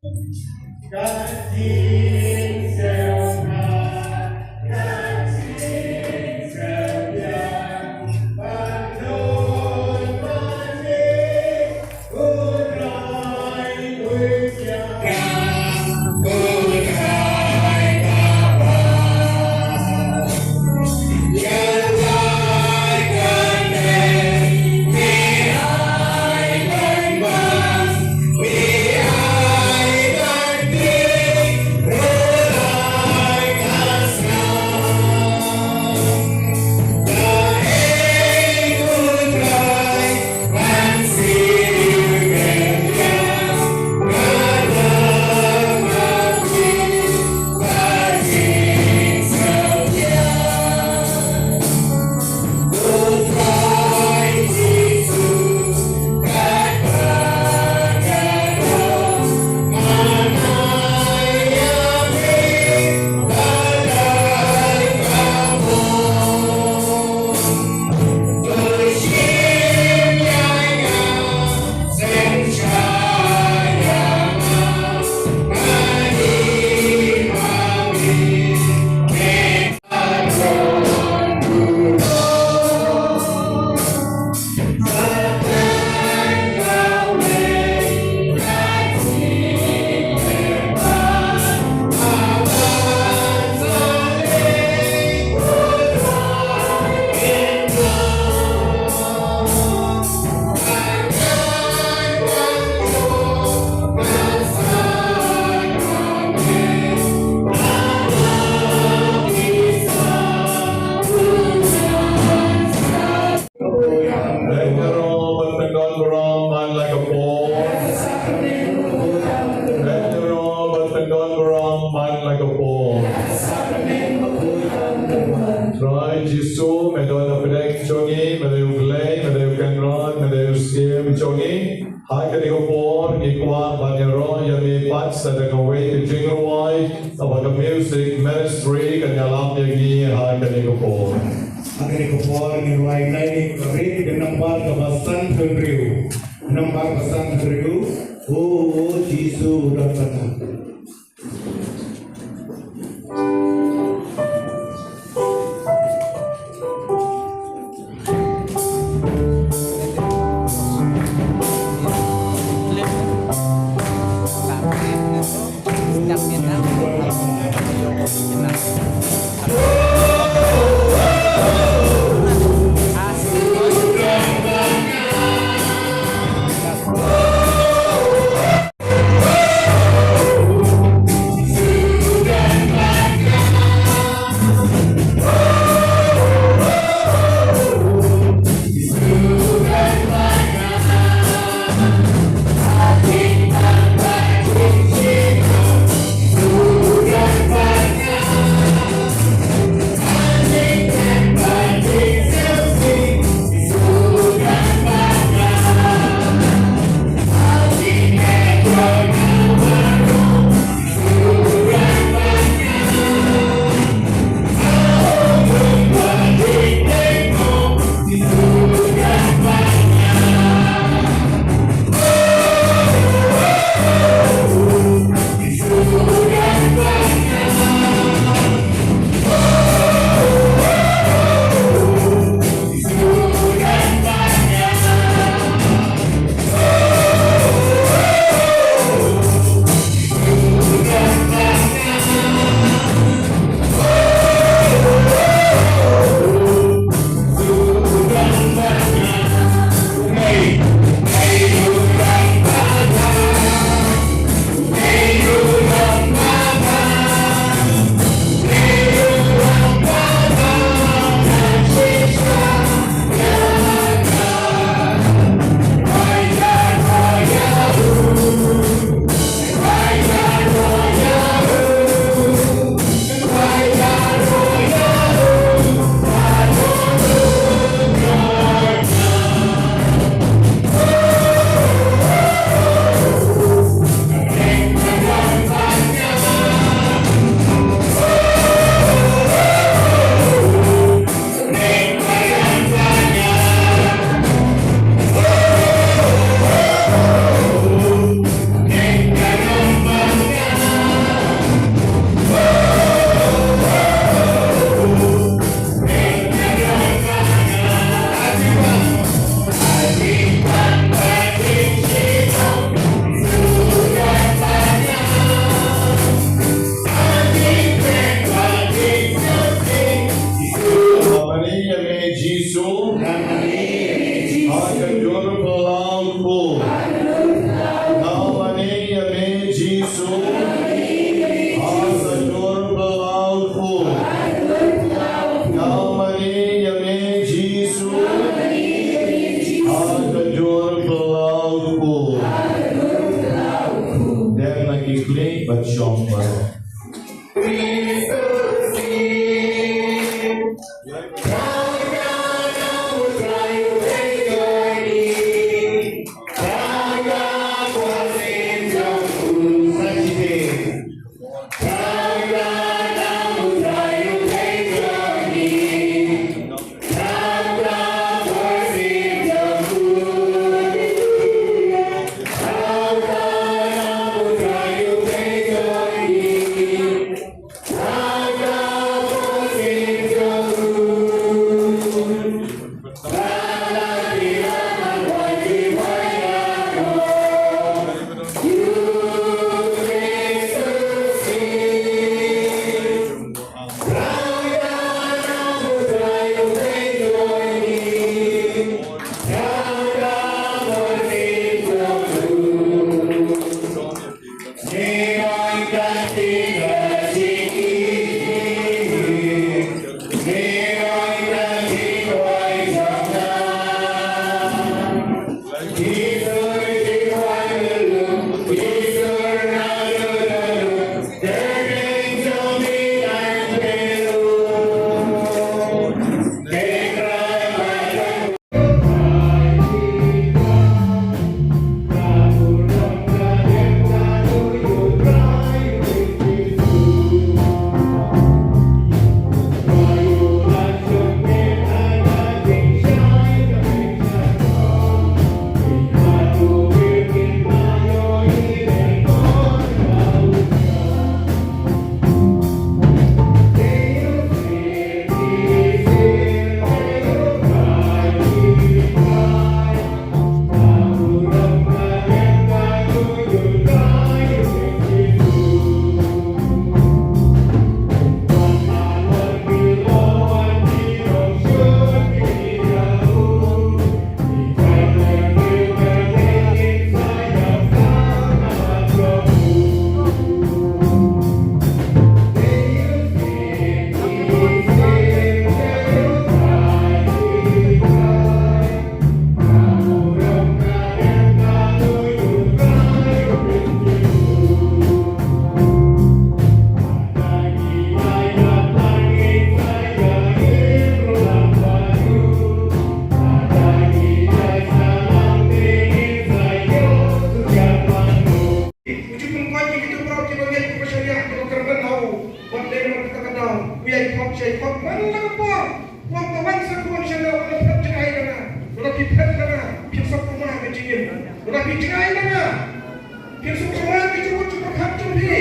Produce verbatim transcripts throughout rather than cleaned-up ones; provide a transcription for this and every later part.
Bad ïaroh bad pyndon burom man la ka por. Bad ïaroh bad pyndon burom man la ka por. Trai Jisu, me don ha pdeng jong ngi, me dei U Blei, me dei U Kynrad, me dei U Syiem jong ngi. Ha kane ka por ngi kwah ban ïaroh ïa me pat sa da kawei ka jingrwai kaba ka music ministry kan ïalam ïa ngi ha kane ka por. Ha kane ka por ngin rwai ïa ka rit ka nambar kaba sanphew hynriew. Nambar kaba sanphew hynriew. O, o Jisu, u don bad nga. Khublei bad shong baroh. Uju pynkoit ïa kito baroh kiba ngeit, kiba shaniah, kiba kyrmen ha u. Wat leh namar kata ka daw u ïai khot shai khot man la ka por. Wat ka wan sa ka wan shaniah, wat la phet jngai na nga, wat la phi phet na nga, phin sa pynmih ka jingim, wat la phi jngai na nga, phin sa pynmih ka jingmut jingpyrkhat jong phi.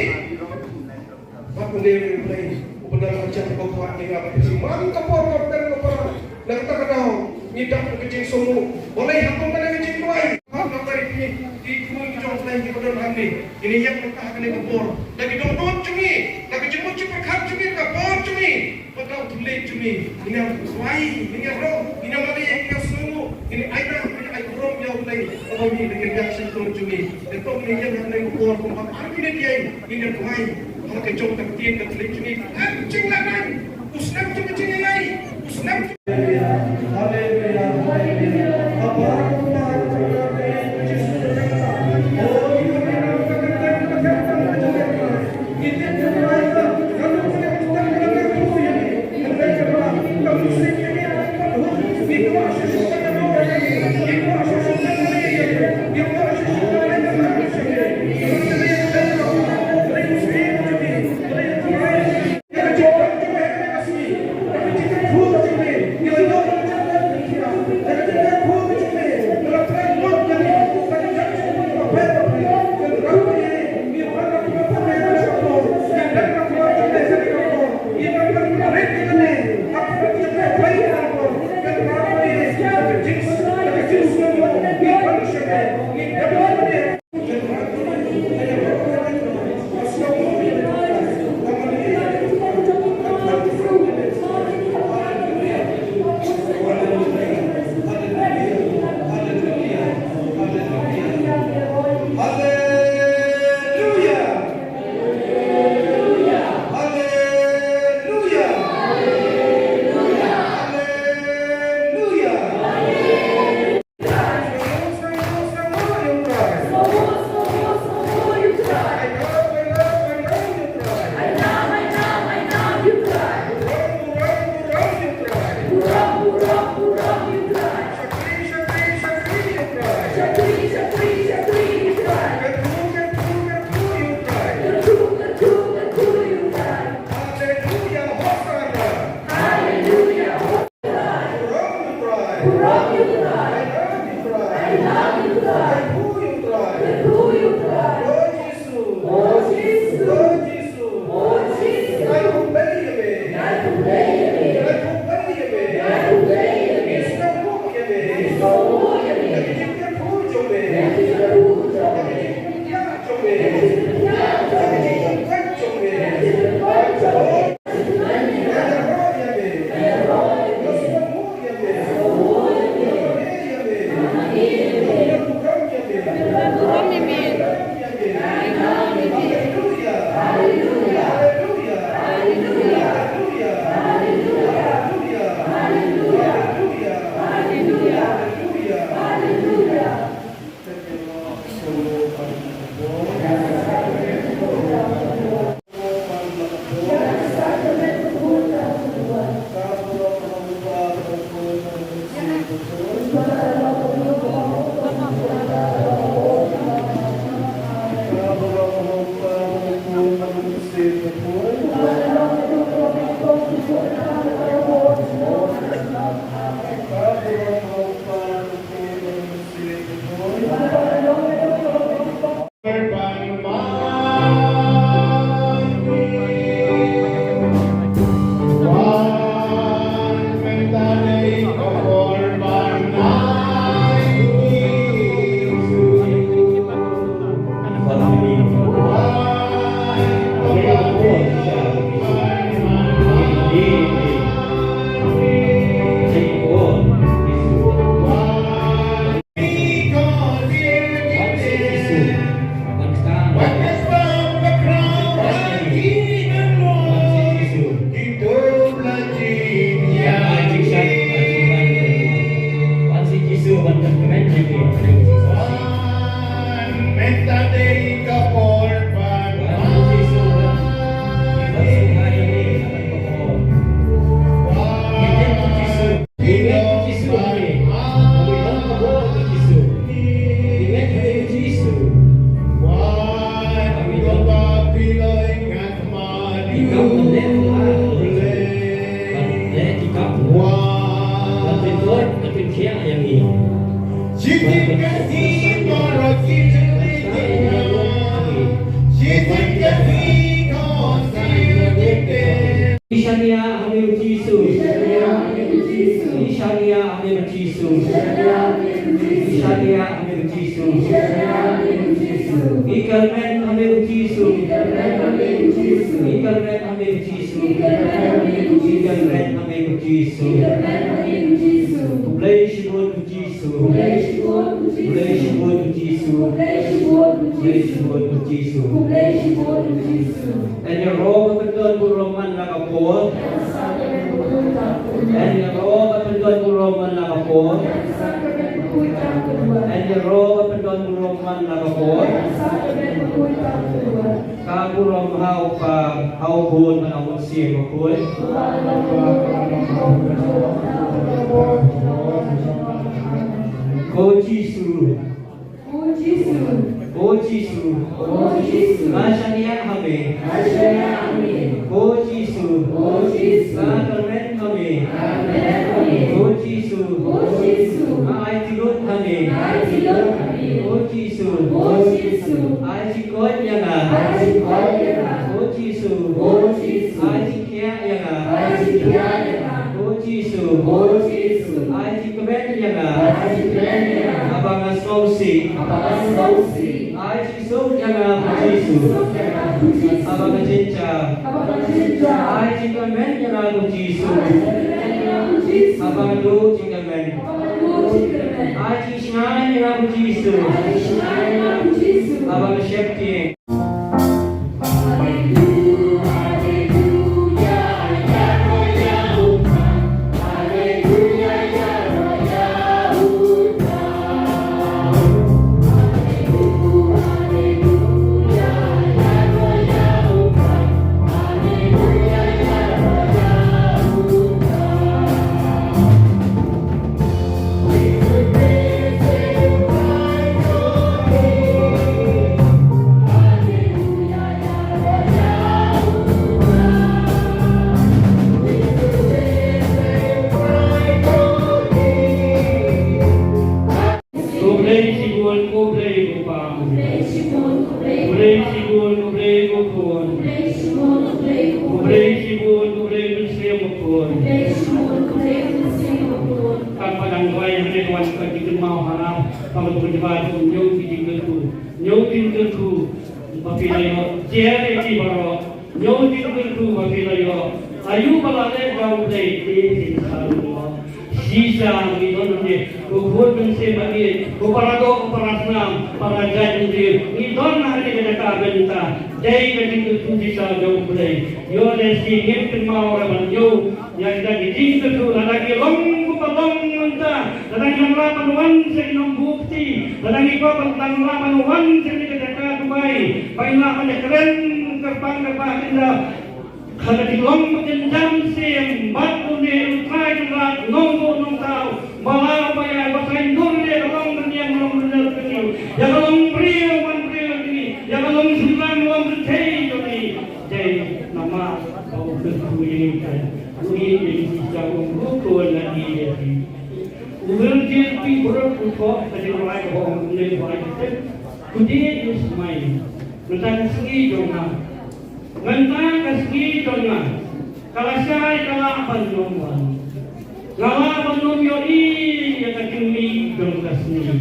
Bad u dei u Blei uba don hajan uba kwah ïa nga bad phi. Man ka por ka pher ka por, na kata ka daw ngi dap da ka jingsngewnguh. Balei ha kum kane ka jingduwai ha ka bari phi, ki khun ki jong U Blei kiba don hangne, ngin ïa ïeng mynta ha kane ka por da ki dohnud jong ngi, da ka jingmut jingpyrkhat jong ngi, da ka bor jong ngi. Bad da u thylliej jong ngi, ngin ïa duwai, ngin ïa rong, ngin ïa mane, ngin ïa sngewnguh, ngin ïa ai da, ngin ïa ai burom ïa U Blei. Kaba ngi da ka riang shyntur jong ngi. Te to ngin ïa ïeng ha kane ka por kumba ar minit ïa ngin ïa duwai ha ka jong ka ktien ka thylliej jong ngi. Em jinglehnoh u snem jong ka jingïaleh, u snem. Haleluya, haleluya. Ishania ha me u Jisu. Ishania ha me u Jisu. Ishania ha me u Jisu. Ikarmen ha me u Jisu. Ikarmen ha me u Jisu. Ikarmen ha me u Jisu. Khublei shibun u Jisu. Khublei shibun u Jisu. Khublei shibun u Jisu. Khublei shibun u Jisu. Yn ïaroh ban pyndon burom man la ka por. Yn ïaroh ban pyndon burom man la ka por. Yn ïaroh ban pyndon burom man la ka por. Ka burom ha u Kpa, ha u Khun, ha u Mynsiem Bakhuid. Ko Jisu. O Jisu. O Jisu. O Jisu. Nga shaniah ha me. Nga shaniah ha me. O Jisu. O Jisu. Nga kyrmen ha me. Nga kyrmen ha me. O Jisu. O Jisu. Nga ai jinglut ha me. Nga ai jinglut ha me. O Jisu. O Jisu. Ai jingkoit ïa nga. Ai jingkoit ïa nga. O Jisu. O Jisu. Ai jingkhiah ïa nga. Ai jingkhiah ïa nga. O Jisu. O Jisu. Ai jingkmen ïa nga. Ai jingkmen ïa nga. Haba nga sngewsih. Haba nga sngewsih. Ai jingsuk ïa nga ko Jisu. Ai jingsuk ïa nga ko Jisu. Haba nga jynjar. Haba nga jynjar. Ai jingkmen ïa nga ko Jisu. Ai jingkmen ïa nga ko Jisu. Haba nga duh jingkmen. Haba nga duh jingkmen. Ai jingshngaiñ ïa nga ko Jisu. Ai jingshngaiñ ïa nga ko Jisu. Haba nga sheptieng. Khublei shibun, khublei ko Pa. Khublei shibun, khublei. Khublei shibun, khublei ko Khun. Khublei shibun, khublei ko Khun. Khublei shibun, khublei Mynsiem Bakhuid. Khublei shibun, khublei Mynsiem Bakhuid. Kan pat dang duwai hangne, wan ka jingkynmaw ha nga, ba ka jingkynmaw, ñiew ki jingkyrkhu, ñiew ki jingkyrkhu ba phi la ïoh, jer ïa ki baroh, ñiew ki jingkyrkhu ba phi la ïoh. Aïu ba la leh ïa U Blei, te phin sa ïoh. Shisha ngi don hangne, ko Khun Mynsiem Bakhuid, ko para doh, ko para snam, para jait, ngi don hangne ka jaka mynta. Dei ka jingkyrkhu shisha jong U Blei. Ïoh lehse ngim kynmaw re ban ïoh ïa kita ki jingkyrkhu, lada ki long kumba long mynta, lada ngi lah ban wan sha ki nongbuh kti, lada ngi kwah ban, lah ban wan sha kane ka jaka Dubai, ba ngin lah ban ïakren kyrpang kyrpah ïa kita. Lada ki long ba kynjam siem bad une U Trai Kynrad Nongbuh Nongthaw, ba la ba ïa ba saiñdur ïa ka long ka niam long ka niam ka niam, ïa ka long briew man briew kini, ïa ka long Ngan long rkhie jong ngi, dei namar ba u kyrkhu ïa ngi, u ïeit ïa ngi shisha, u ruh u la ïeit ïa ngi. U Virgin P. Brooke u thoh ha ka jingrwai kaba ong kumne, ba ong, "Today is mine." Mynta ka sngi jong nga. Mynta ka sngi jong nga. Ka la shai, ka lah ban ym wan. Nga lah ban ym ïohi ïa ka jingmih jong ka sngi.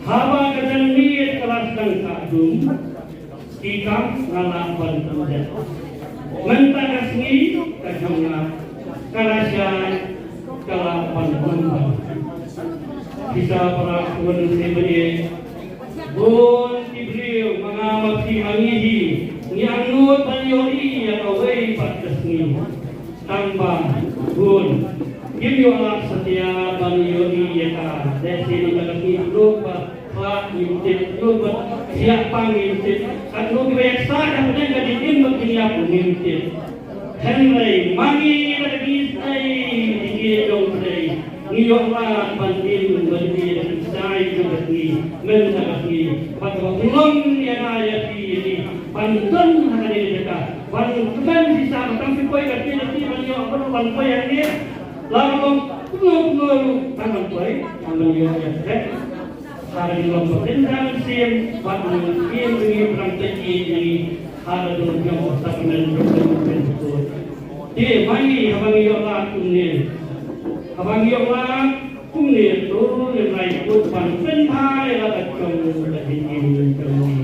Haba ka janmiet ka la sdang kah dum, ki kam nga lah ban pyndep. Mynta ka sngi ka jong nga, ka la shai, ka lah ban ym wan. Pisa para khun, sngewbha ïa bun ki briew, ma nga ma phi ma ngi hi, ngi angnud ban ïohi ïa kawei pat ka sngi. Tang ba bun kim ïoh lad satia ban ïohi ïa ka. Lehse mynta ka sngi, lut ba khlad ngim tip, lut ba thiah pang ngim tip, katno kiba ïaksah hapdeng ka jingim bad jingïap ngim tip. Hynrei ma ngi, da ka jingïeit jong U Blei, ngi ïoh lad ban im, ban im da ka jingshai jong ka sngi, mynta ka sngi. Bad kaba pynlong ïa nga, ïa phi, ïa ngi ban don ha kane ka jaka, ban kmen shisha, ba tang phi poi ka sngi, ka sngi ban ïoh, ban poi hangne. La ka long kumno kumno ruh, tang ban poi, tang ban ïoh ïa ka. Ha ka jinglong ba kynja mynsiem, bad ngi, ngi, ngi pynlong ïa ngi ha ka jinglong jong ka sakramen jong ka Pentikos. Te ma ngi, haba ngi ïoh lad kumne, haba ngi ïoh lad kumne, to ngin rai kut ban pynbha ïa la ka jong ka jingim jong ngi.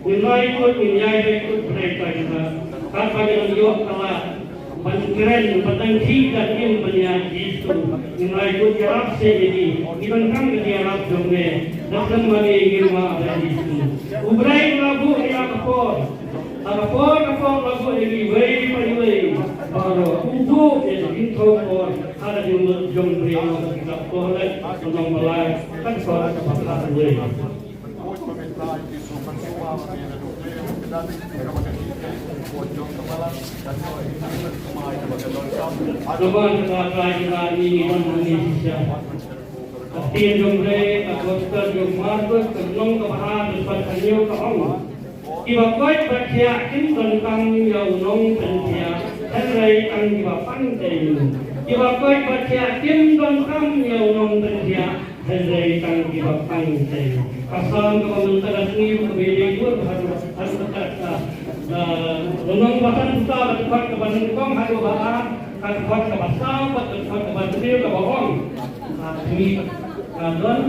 Ngin rai kut, ngin ïai rai kut, pynrai tai ka, katba ngi ïoh ka lad ban kren, ban tang khih ka jingim ban ïa Jisu. Ngin rai kut, ïarap seh ïa ngi, ngi donkam ka jingïarap jong me. Da khlem ma ngi ngim wad ïa Jisu. U Blei u la buh ïa ka por. Ha ka por, ka por la buh ïa ngi iwei pa iwei. Baroh u buh ïa ka jingthoh por ha ka jingmut jong U Blei. Ka por leh ka nong balai, ka por ka ba khat iwei. Ka ban ka Trai ka la ngi ngi ban ngi shisha. Ka ktien jong U Blei, ka Gospel jong u Markos, ka lynnong kaba ar, dkhot hynñiew ka ong: Kiba koit bad thiah kim donkam ïa u nongpynthiah, hynrei tang kiba pang te. Kiba koit bad thiah kim donkam ïa u nongpynthiah, hynrei tang kiba pang te. Ka Salm kaba mynta ka sngi kaba ïadei bad haduh, haduh katta, ah, lynnong ba san phew saw, ka dkhot kaba nyngkong haduh ba ar, ka dkhot kaba saw bad ka dkhot kaba hynriew kaba ong: Ha khmih, nga don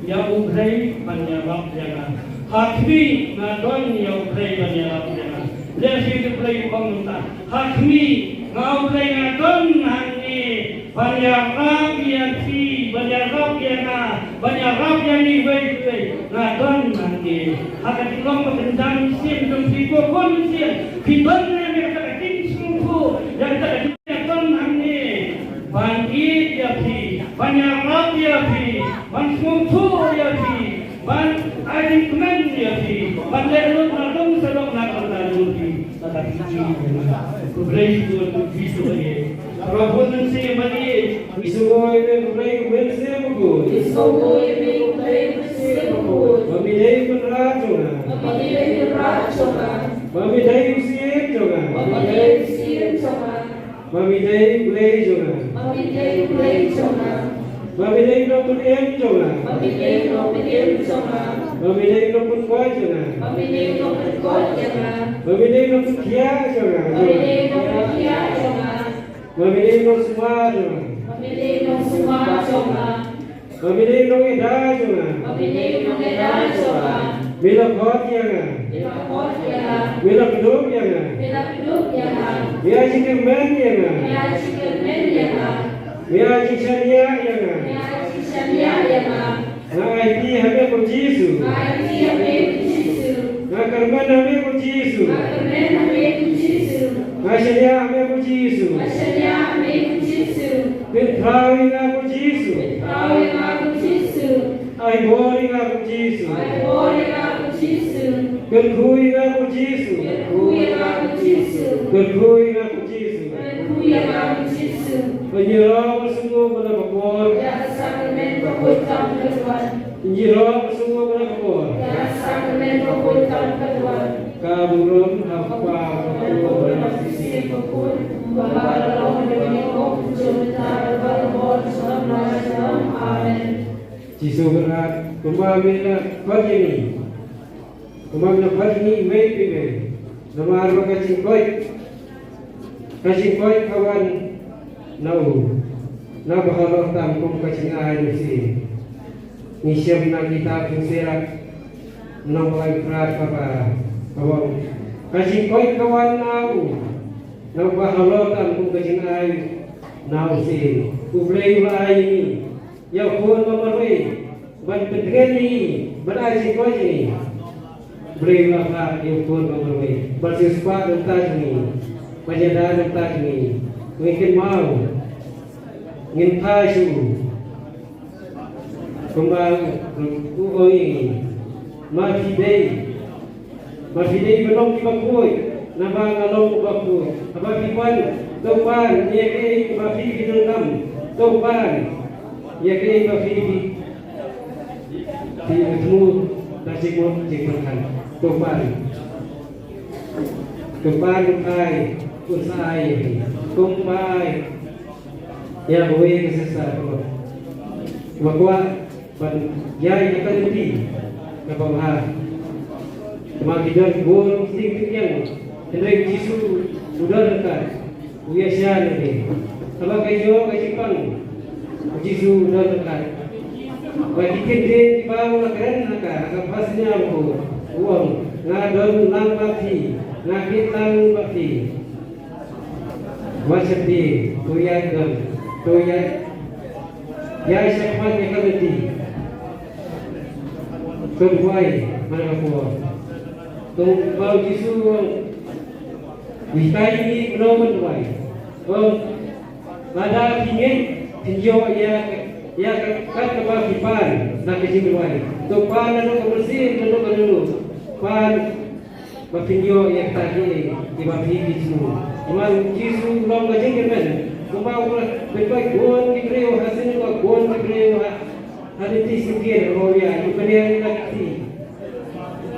ïa U Blei ban ïarap ïa nga. Ha khmih, nga don ïa U Blei ban ïarap ïa nga. Lehse U Blei u ong mynta: Ha khmih, nga U Blei nga don hangne ban ïarap ïa phi, ban ïarap ïa nga, ban ïarap ïa ngi iwei pa iwei. Nga don hangne. Ha ka jinglong ba kynja mynsiem jong phi, ko khun mynsiem, phi don ne em ïa kata ka jingsngewthuh, ïa kata ka jing, nga don hangne ban ïeit ïa phi, ban ïarap ïa phi, ban sngewthuh ïa phi, ban ai jingkmen ïa phi, ban leh lut na dong sha dong na ka bynta jong phi. Kata ka jingkmen. U Blei u sngewthuh ïa phi. Para khun mynsiem ba ïeit. Ngi sngewbha ïa U Blei, U Blei mynsiem bakhuid. Ngi sngewbha ïa U Blei, U Blei mynsiem bakhuid. Ba me dei u kynrad jong nga. Ba me dei u kynrad jong nga. Ba me dei u syiem jong nga. Ba me dei u syiem jong nga. Ba me dei U Blei jong nga. Ba me dei U Blei jong nga. Ba me dei u nongpynim jong nga. Ba me dei u nongpynim jong nga. Ba me dei u nongpynkoit jong nga. Ba me dei u nongpynkoit jong nga. Ba me dei u nongpynthiah jong nga. Ba me dei u nongpynthiah jong nga. Ba me dei u nongsumar jong nga. Ba me dei u nongsumar jong nga. Ba me dei u nongïada jong nga. Ba me dei u nongïada jong nga. Me la khot ïa nga. Me la khot ïa nga. Me la kdup ïa nga. Me la kdup ïa nga. Me ai jingkyrmen ïa nga. Me ai jingkyrmen ïa nga. Me ai jingshaniah ïa nga. Me ai jingshaniah ïa nga. Nga aiti ha me ko Jisu. Nga aiti ha me ko Jisu. Nga kyrmen ha me ko Jisu. Nga kyrmen ha me ko Jisu. Nga shaniah ha me ko Jisu. Nga shaniah ha me ko Jisu. Pynphraw ïa nga ko Jisu. Pynphraw ïa nga ko Jisu. Ai bor ïa nga ko Jisu. Ai bor ïa nga ko Jisu. Kyrkhu ïa nga ko Jisu. Kyrkhu ïa nga ko Jisu. Kyrkhu ïa nga ko Jisu. Kyrkhu ïa nga ko Jisu. Ba ngi ïaroh ba sngewbha na ka por. Ïa ka sakramen bakhuid kam ka duwan. Ba ngi ïaroh ba sngewbha na ka por. Ïa ka sakramen bakhuid kam ka duwan. Ka burom ha u Kpa, ha u Khun, ha u Mynsiem Bakhuid, kumba la long ha u Jakob, jong mynta bad baroh por sha lam. Amen. Jisu Khrist, kumba me la khot ïa ngi, kumba me la khot ïa ngi iwei pa iwei, namar ba ka jingkoit, ka jingkoit ka wan na u, na ba halor tam kum ka jingai mynsiem. Ngi shem na kitab Sirach, lynnong ba lai phra, kaba, kaba ong, ka jingkoit ka wan na u, na ba halor tam kum ka jingai na u sien. U Blei u la ai ïa ngi ïa u Khun ba marwei ban pyntngen ïa ngi, ban ai jingkoit ïa ngi. U Blei u la phah ïa u Khun ba marwei ban siewspah na ka bynta jong ngi, ban ïada na ka bynta jong ngi. Ngin kynmaw, ngin phai sha u. Kumba u ong ïa ngi, ma phi dei, ma phi dei ban long kiba khuid, naba nga long uba khuid. Haba phi pan, to pan ïa kaei kaba phi phi donkam. To pan ïa kaei ba phi phi, phi thmu da jingmut jingpyrkhat. To pan, to pan, ai, un sa ai ïa phi. Kumba ai ïa kawei ka sisa kaba, kaba kwah ban ïaid ha ka lynti kaba bha. Namar ki don bun ki tieng ki tieng, hynrei u Jisu u don ryngkat, u ïaishah ïa ki. Haba ka ïoh ka jingpang, u Jisu u don ryngkat. Bad ki ktien kiba u la kren ha ka, ha ka phasnia u ong, nga don lang bad phi, nga kit lang bad phi. Wat sheptieng, to ïaid don, to ïaid, ïaid shakhmat ïa ka lynti. To duwai man ka por. To ba u Jisu u hikai ïa ngi kumno ban duwai. Lada phi ngeit phin ïoh ïa, ïa kat kaba phi pan na ka jingduwai. To pan naduh ka mynsiem, naduh ka lynti. Pan ba phin ïoh ïa kata kiei kiba phi phi thmu. Namar u Jisu u long ka jingkyrmen. Kumba u la pynpait bun ki briew ha synagogue, bun ki briew ha, ha lynti syngkien, u ong ïa, u pynïar ïa ka kti.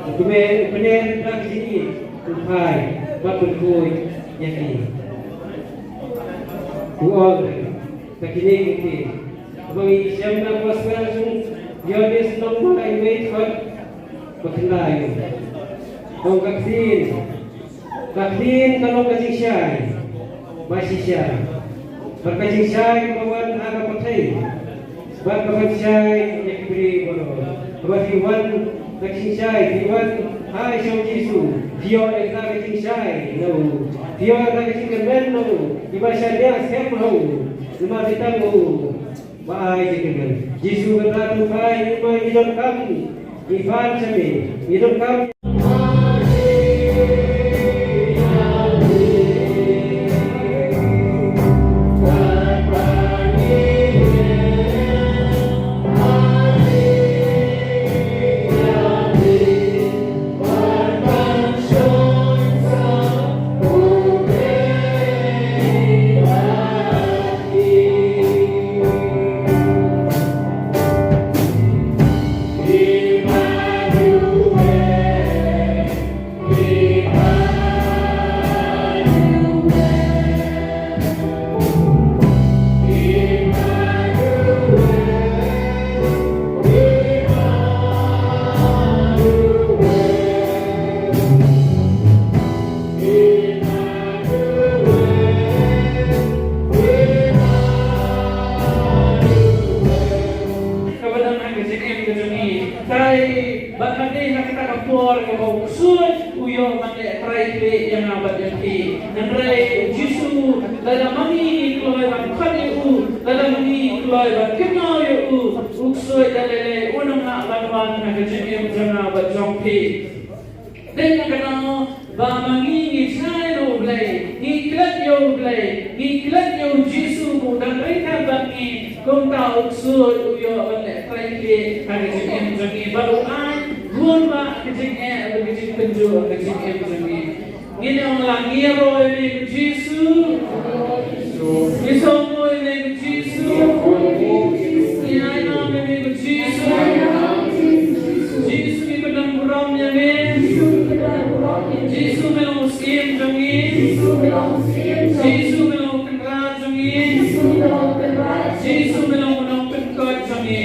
U kmen, u pynïar ïa ka kti, u phai bad pynkhuid ïa ki. U ong, ta kine ki kti. Ba ngi shem na gospel jong Ïoannis lynnong ba lai, wei dkhot ba khyndai. Ong ka ktien, ka ktien ka long ka jingshai ba shisha. Bad ka jingshai ka wan ha ka pyrthei, bad ka ban shai ïa ki briew baroh. Bad phi wan ka jingshai, phi wan ha sha u Jisu, phi ïoh ïa ka jingshai na u, phi ïoh ïa ka jingkyrmen na u, phi ba shaniah skhem ha u, namar phi tang u. Ba ai jingkyrmen. Jisu kata tu kai, ma ngi donkam, ngi pan sha me, ngi donkam. Kaba dang ha ka jingim ka jong ngi. Trai, bad ha kane ha kata ka por kaba u ksuid u ïoh ban leh trai khlieh ïa nga bad ïa phi. Hynrei u Jisu, lada ma ngi ngi kloi ban khot ïa u, lada ma ngi ngi kloi ban kynmaw ïa u, u ksuid da lei lei un ym lah ban wan ha ka jingim jong nga bad jong phi. Dei na kano ba ma ngi ngi shai na U Blei, ngi klet ïa U Blei, ngi klet ïa U Jisu ba u dang ryngkat bad ngi, kumta u ksuid u ïoh ban leh trai khlieh ha ka jingim jong ngi, bad u ai bun bah ka jingeh bad ka jingkynjoh ha ka jingim jong ngi. Ngin ong lang, ngi ïaroh ïa me ko Jisu. Ngi sngewbha ïa me ko Jisu. Ngi ai nam ïa me ko Jisu. Jisu, ngi pyndonkam ïa me. Jisu me long Kynrad jong ngi. Jisu me long u Nongpynkhuid jong ngi.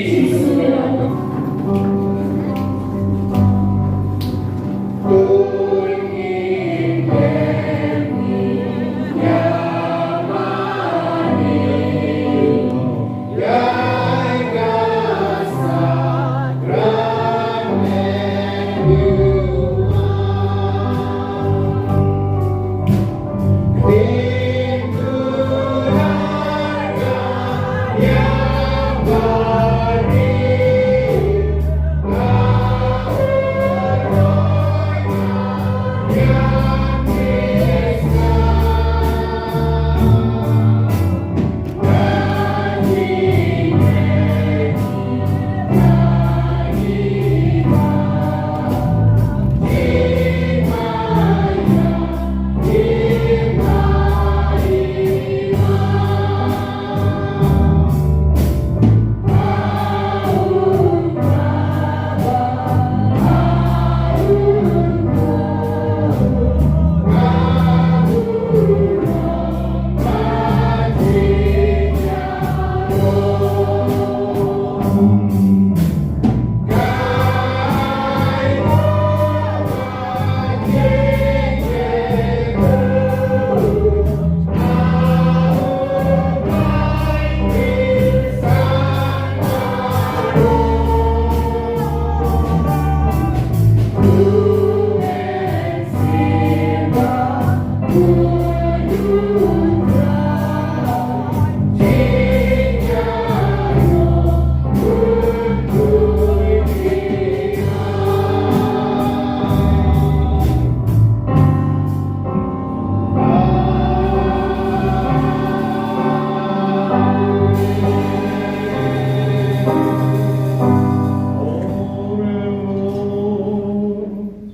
Oremus.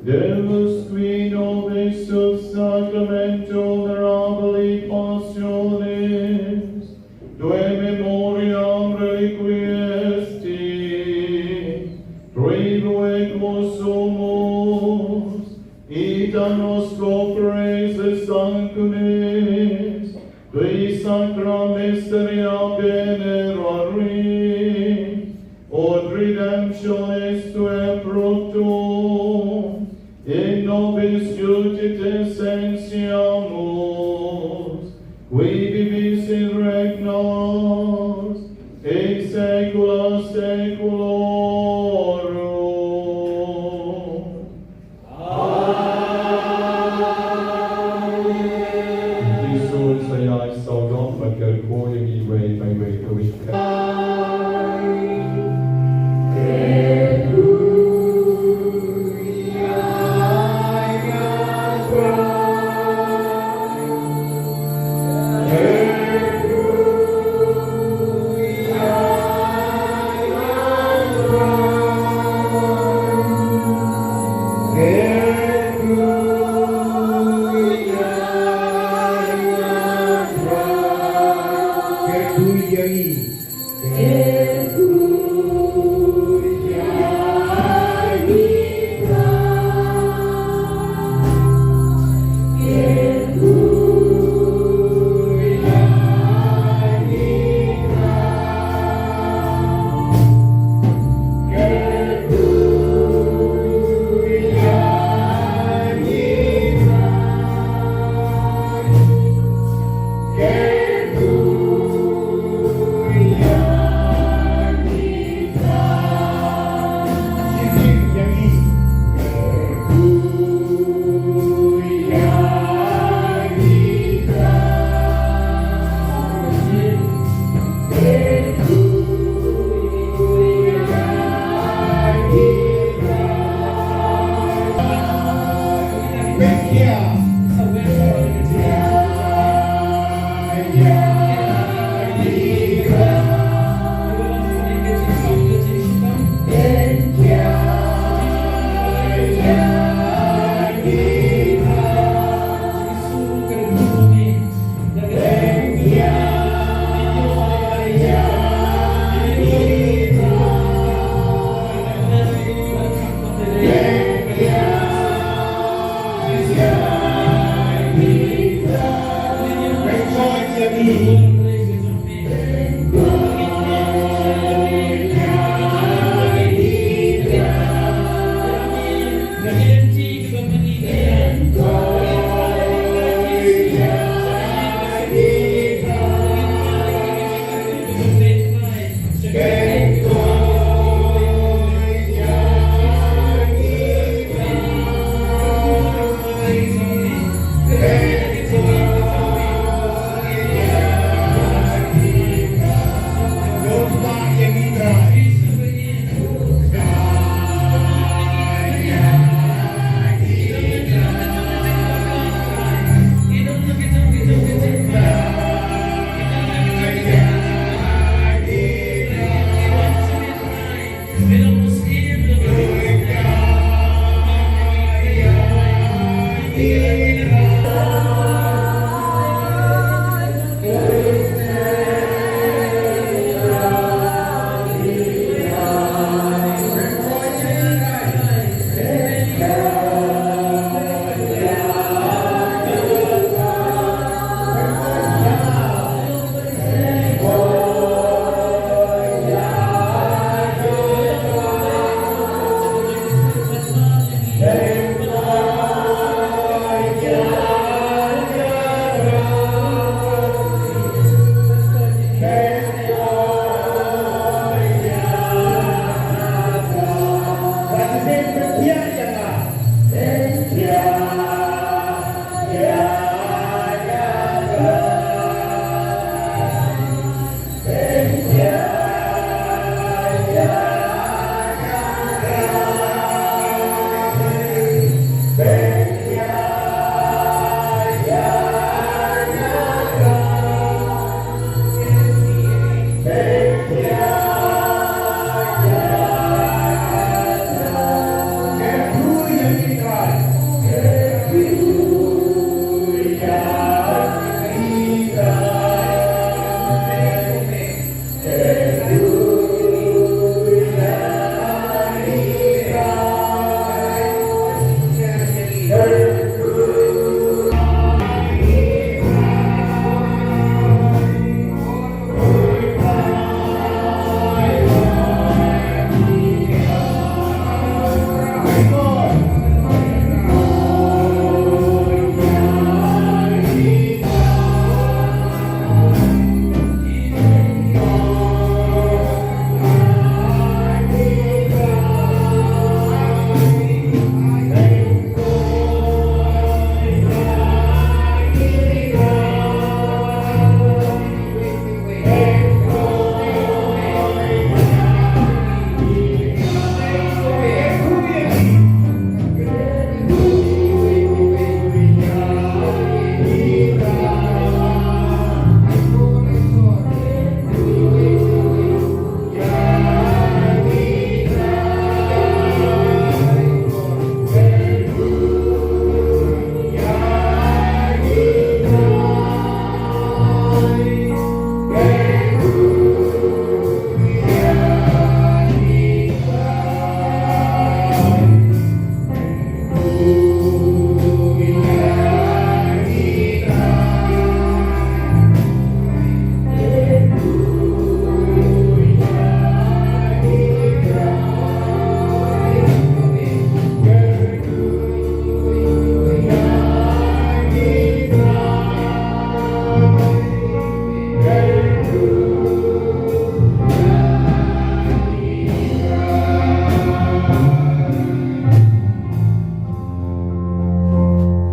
Deus qui nobis sub sacramentum mirabili passionis, tue memoriam reliquisti, tribuit sumus, ita nos copres et sanctunes, qui sacra mysteria venerari, ut redemptionis tuae fructum, in nobis judice sentiamus, qui vivis et regnas in saecula saeculorum. Jisu sa ïai sawdong bad ka rukhu ïa ngi iwei pa iwei, ka wei.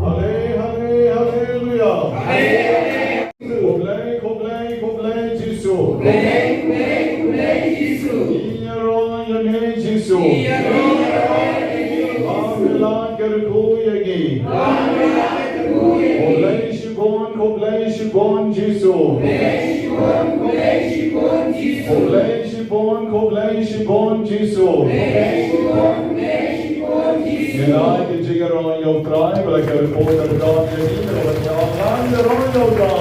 Hale, hale, haleluya. Khublei, khublei, khublei Jisu. Khublei, khublei, khublei Jisu. Ïa ro ïa ngi Jisu. Ïa ro ïa ngi Jisu. Ba me la kyrkhu ïa ngi. Ba me la kyrkhu ïa ngi. Khublei shibun, khublei shibun Jisu. Khublei shibun, khublei shibun Jisu. Khublei shibun, khublei shibun Jisu. Khublei shibun, khublei shibun Jisu. Ngin ai ka jingïaroh ïa U Trai, ba la kyrkhu da ka dohnud ïa ngi, kaba ïaroh ïa U Trai.